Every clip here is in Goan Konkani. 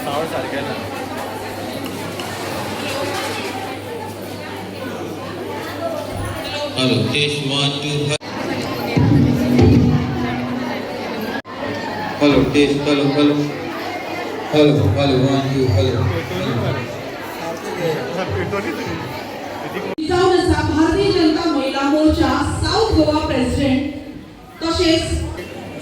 सावंड सारकें ना. Hello, test one, two, hello, test, hello, hello, hello, hello, one, two, hello. जावन आसा भारतीय जनता महिला मोर्चा साऊथ गोवा प्रेसिडेंट. तशेंच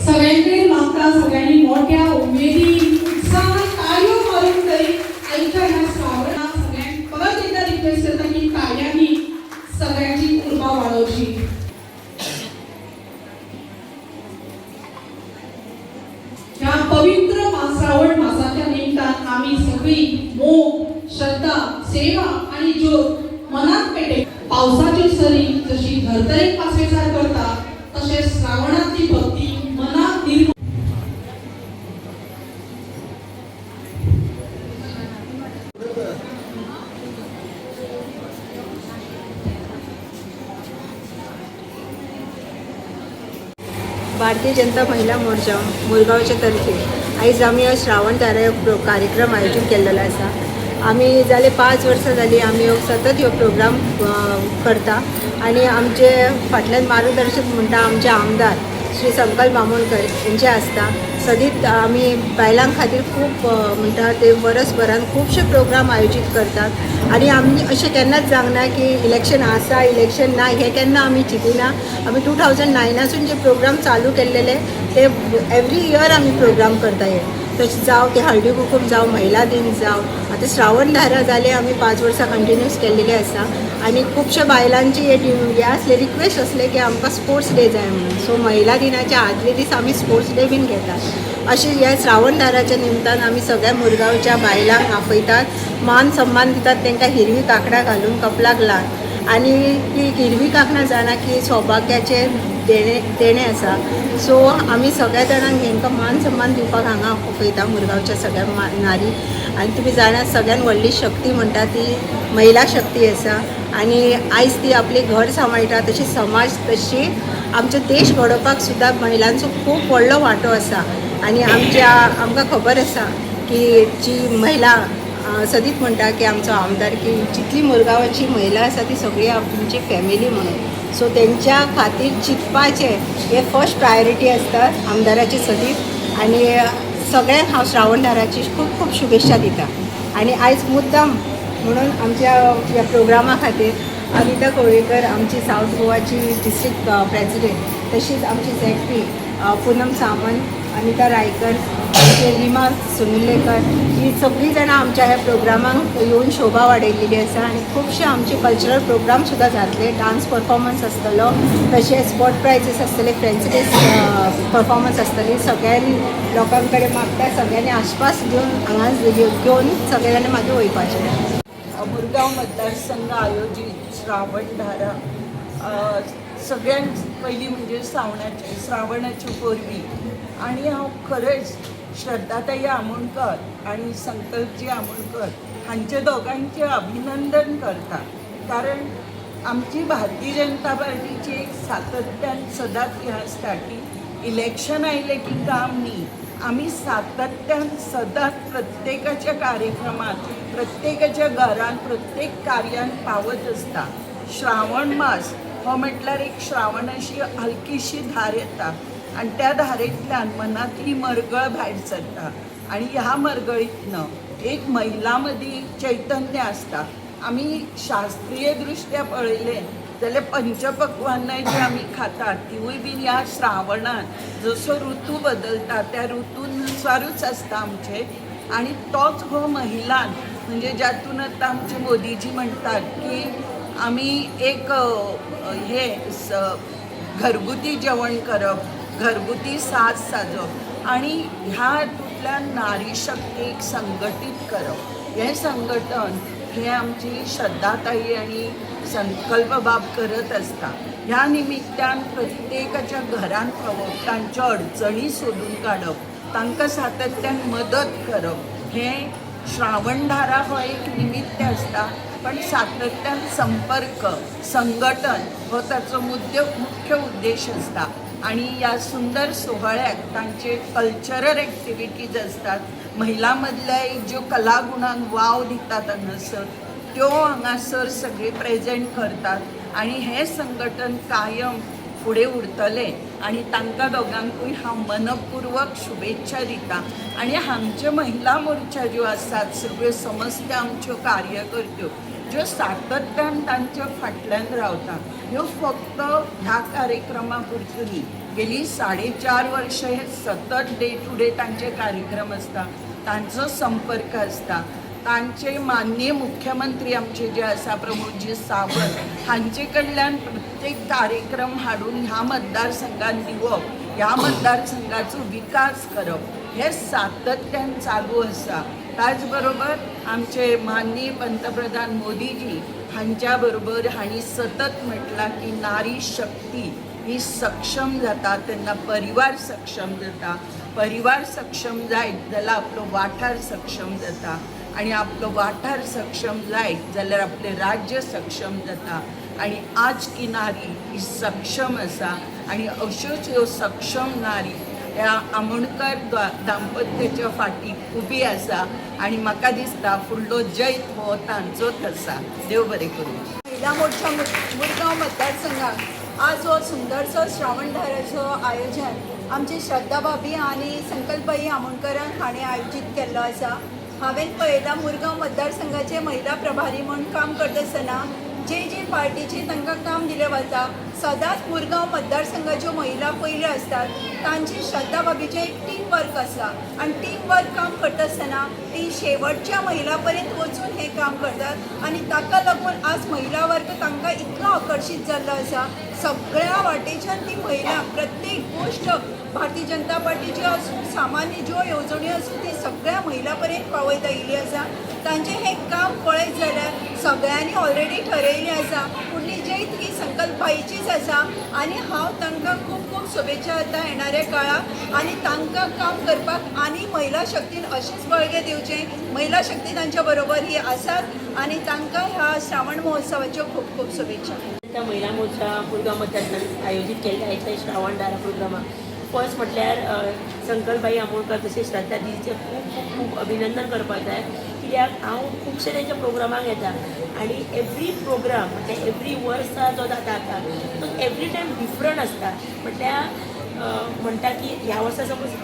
सगळ्यांकडेन मागता, सगळ्यांनी मोठ्या उमेदीन, उत्साहान टाळयो मारून तरी आयच्या ह्या श्रावणा सगळ्यांक परत एकदा रिक्वेस्ट करता की टाळयांनी सगळ्यांची उर्बा वाडोवची. ह्या पवित्र श्रावण मासाच्या निमतान आम्ही सगळी मोग, श्रद्धा, सेवा आणि ज्योत मनात पेटे. पावसाची सरी जशी धर्तरेक पासवेसार करता, तशें श्रावणातली भक्ती मनात निर्म भारतीय जनता महिला मोर्चा मुरगांवचे तर्फे आयज आमी हो श्रावण धारा हो कार्यक्रम आयोजीत केल्लो आसा. आमी जाले 5 वर्सां जालीं आमी हो सतत हो प्रोग्राम करता आनी आमचे फाटल्यान मार्गदर्शक म्हणटा आमचे आमदार श्री संकल्प बामोणकर हेंचे आसता. सदींच आमी बायलां खातीर खूब म्हणटा ते वरसभरान खुबशे प्रोग्राम आयोजीत करतात आनी आमी अशें केन्नाच जावंक ना की इलेक्शन आसा, इलेक्शन ना, हें केन्ना आमी चिंतिना. आमी 2009आसून जे प्रोग्राम चालू केल्लेले ते एवरी इयर आमी प्रोग्राम करता. हे तशें जावं ते हळदी कुकूम जावं, महिला दिन जावं, आतां श्रावण धारा जाले आमी 5 वर्सां कंटिन्यूस केल्लेले आसा. आनी खुबश्या बायलांची हे हे आसले, रिक्वेस्ट आसले की आमकां स्पोर्ट्स डे जाय म्हणून. सो महिला दिनाच्या आदले दीस आमी स्पोर्ट्स डे बीन घेतात. अशें ह्या श्रावण धाराच्या निमतान आमी सगळ्या मुरगांवच्या बायलांक आपयतात, मान सन्मान दितात तांकां हिरवी कांकणां घालून कपलाक लावन. आनी ती हिरवी कांकणां जाणा की सौभाग्याचें देणें देणें आसा. सो आमी सगळ्या जाणांक हेंकां मान सन्मान दिवपाक हांगा आपयता मुरगांवच्या सगळ्या नारी. आनी तुमी जाणा, सगळ्यान व्हडली शक्ती म्हणटा ती महिला शक्ती आसा आनी आयज ती आपलें घर सांबाळटा, तशी समाज, तशी आमचो देश घडोवपाक सुद्दां महिलांचो खूब व्हडलो वांटो आसा. आनी आमकां खबर आसा की जी महिला सदींच म्हणटा की आमचो आमदार की जितली मुरगांवाची महिला आसा ती सगळी आमची फॅमिली म्हणून. सो तेंच्या खातीर चिंतपाचें हें फर्स्ट प्रायोरिटी आसता आमदाराची सदींच. आनी सगळ्यांक हांव श्रावण धाराची खूब खूब शुभेच्छा दिता. आनी आयज मुद्दाम म्हणून आमच्या ह्या प्रोग्रामा खातीर अनिता कोळेकर, आमची सावथ गोवाची डिस्ट्रिक्ट प्रेसिडेंट, तशीच आमची झेडपी पूनम सामंत, अनिता रायकर, आमचे रिमा सोनुलेकर, ही सगळीं जाणां आमच्या ह्या प्रोग्रामाक येवन शोभा वाडयलेली आसा. आनी खुबशे आमचे कल्चरल प्रोग्राम सुद्दां जातले. डान्स परफॉर्मन्स आसतलो, तशेंच स्पोर्ट प्रायजीस आसतले, फ्रेंड्स परफॉर्मन्स आसतली. सगळ्यांनी लोकां कडेन मागता, सगळ्यांनी आस्वास दिवन हांगा घेवन सगळे जाणां मागीर वयपाचें. मुरगांव मतदारसंघ आयोजित श्रावणधारा. सगळ्यांत पयलीं म्हणजे श्रावणाची परबीं आनी हांव खरेंच श्रद्धाताई आमोणकर आनी संकल्पजी आमोणकर हांचे दोगांचे अभिनंदन करता, कारण आमची भारतीय जनता पार्टीची एक सातत्यान सदांच हें आसता की इलेक्शन आयलें की काम न्ही, आमी सातत्यान सदांच प्रत्येकाच्या कार्यक्रमात, प्रत्येकाच्या घरान, प्रत्येक कार्यान पावत आसता. श्रावण मास हो म्हटल्यार एक श्रावणाशी हलकीशी धार येता आनी त्या धारेंतल्यान मनांतली मरगळ भायर सरता आनी ह्या मरगळींतनं एक महिला मदीं चैतन्य आसता. आमी शास्त्रीय दृश्ट्या पळयलें जाल्यार पंचपक्वान्नां जी आमी खातात तिवूय बीन ह्या श्रावणांत जसो ऋतू बदलता त्या ऋतूनुसारूच आसता आमचे. आणि तोच हो महिलान म्हणजे ज्यातून आता आमचे मोदीजी म्हणतात की आम्ही एक हे घरगुती जेवण करप, घरगुती साज साजप आणि ह्या हातूंतल्यान नारी शक्तीक संघटीत करप. हें संघटन हे आमची श्रद्धाताई आणि संकल्प बाब करत आसता. ह्या निमित्तान प्रत्येकाच्या घरान पावप, तांच्यो अडचणी सोदून काडप, तांकां सातत्यान मदत करप, हें श्रावणधारा हो एक निमित्त आसता, पण सातत्यान संपर्क, संघटन हो ताचो मुद्दे मुख्य उद्देश आसता. आणि ह्या सुंदर सुवाळ्याक तांचे कल्चरल एक्टिविटीज आसतात, महिला मदल्या ज्यो कलागुणांक वाव दितात हांगासर त्यो हांगासर सगळे प्रेजेंट करतात आनी हें संघटन कायम फुडें उरतलें आनी तांकां दोगांकूय हांव मनपूर्वक शुभेच्छा दिता. आनी आमच्यो महिला मोर्चा ज्यो आसात सगळ्यो समस्त आमच्यो कार्यकर्त्यो ज्यो सातत्यान तांच्या फाटल्यान रावता, ह्यो फक्त ह्या कार्यक्रमा पुरत्यो न्ही, गेली 4.5 वर्षां हे सतत डे टू डे तांचे कार्यक्रम आसता, तांचो संपर्क आसता. तांचे माननीय मुख्यमंत्री आमचे जे आसा प्रमोदजी सावंत हांचे कडल्यान प्रत्येक कार्यक्रम हाडून ह्या मतदारसंघात दिवप, ह्या मतदारसंघाचो विकास करप हे सातत्यान चालू आसा. त्याच बरोबर आमचे माननीय पंतप्रधान मोदीजी हांच्या बरोबर हांणी सतत म्हटलां की नारी शक्ती ही सक्षम जाता तेन्ना परिवार सक्षम जाता, परिवार सक्षम जायत जाल्यार आपलो वाठार सक्षम जाता आनी आपलो वाठार सक्षम जायत जाल्यार आपलें राज्य सक्षम जाता. आनी आज की नारी ही सक्षम आसा आनी अश्योच ह्यो सक्षम नारी ह्या आमोणकर दाम्पत्याच्या फाटीक उबी आसा आनी म्हाका दिसता फुडलो जैत हो तांचोच आसा. देव बरें करूं. महिला मोर्चा मुरगांव मतदारसंघात आज हो सुंदरसो श्रावण धाराचो आयोजन आमचे श्रद्धा भाभी आनी संकल्पबाई आमोणकरान हांणी आयोजीत केल्लो आसा. हांवें पळयलां, मुरगांव मतदारसंघाचे महिला प्रभारी म्हूण काम करता आसतना जे जे पार्टीचे तांकां काम दिलें वता, सदांच मुरगांव मतदारसंघाच्यो महिला पयल्यो आसतात. तांची श्रद्धा भाभीचें एक टीम वर्क आसा आनी टीम वर्क काम करता आसतना ती शेवटच्या महिला पर्यंत वचून हें काम करतात आनी ताका लागून आज महिला वर्ग तांकां इतलो आकर्शीत जाल्लो आसा. सगळ्या वाटेच्यान ती महिला प्रत्येक गोश्ट, भारतीय जनता पार्टीची आसूं, सामान्य ज्यो येवजण्यो आसूं, ती सगळ्या महिला पर्यंत पावयता आयिल्ली आसा. तांचें हें काम पळयत जाल्यार सगळ्यांनी ऑलरेडी ठरयिल्लें आसा, फुडली जैत ही संकल्पबाईचीच आसा आनी हांव तांकां खूब खूब शुभेच्छा दिता येणाऱ्या काळाक आनी तांकां काम करपाक आनी महिला शक्तीन अशेंच बळगें दिवचें. महिला शक्ती तांच्या बरोबर ही आसात आनी तांकां ह्या श्रावण महोत्सवाच्यो खूब खूब शुभेच्छा. त्या महिला मोर्चा मुरगांव मतदारसंघात आयोजीत केल्ले आयच्या श्रावण दारा प्रोग्रामाक फर्स्ट म्हटल्यार संकल्पबाई आमोणकर तशेंच श्रद्धा दिदीचें खूब खूब खूब अभिनंदन करपाक जाय, कित्याक हांव खुबशे तेंच्या प्रोग्रामाक येता आनी एवरी प्रोग्राम म्हटल्यार एवरी वर्सा जो जाता आतां तो एवरी टायम डिफरंट आसता. म्हटल्यार म्हणटा की ह्या वर्सा समज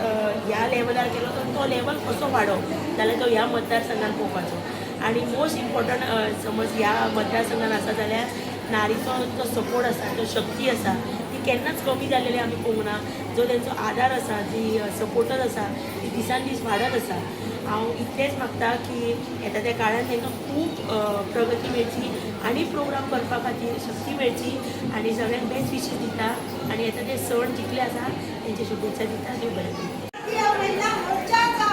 ह्या लेवलार केलो तर तो लेवल कसो वाडोवप जाल्यार तो ह्या मतदारसंघान पळोवपाचो. आनी मोस्ट इम्पॉर्टंट, समज ह्या मतदारसंघान आसा जाल्यार नारीचो जो सपोर्ट आसा, जो शक्ती आसा, ती केन्नाच कमी जाल्लेली आमी पळोवंक ना. जो तेंचो आदार आसा, जी सपोर्टच आसा, ती दिसान दीस वाडत आसा. हांव इतलेंच मागता की येता त्या काळान तांकां खूब प्रगती मेळची आनी प्रोग्राम करपा खातीर शक्ती मेळची आनी सगळ्यांक बेस्ट विशीस दिता आनी येता ते सण जितले आसा तेंचे शुभेच्छा दिता. देव बरें करूं. महिला मोर्चाचा.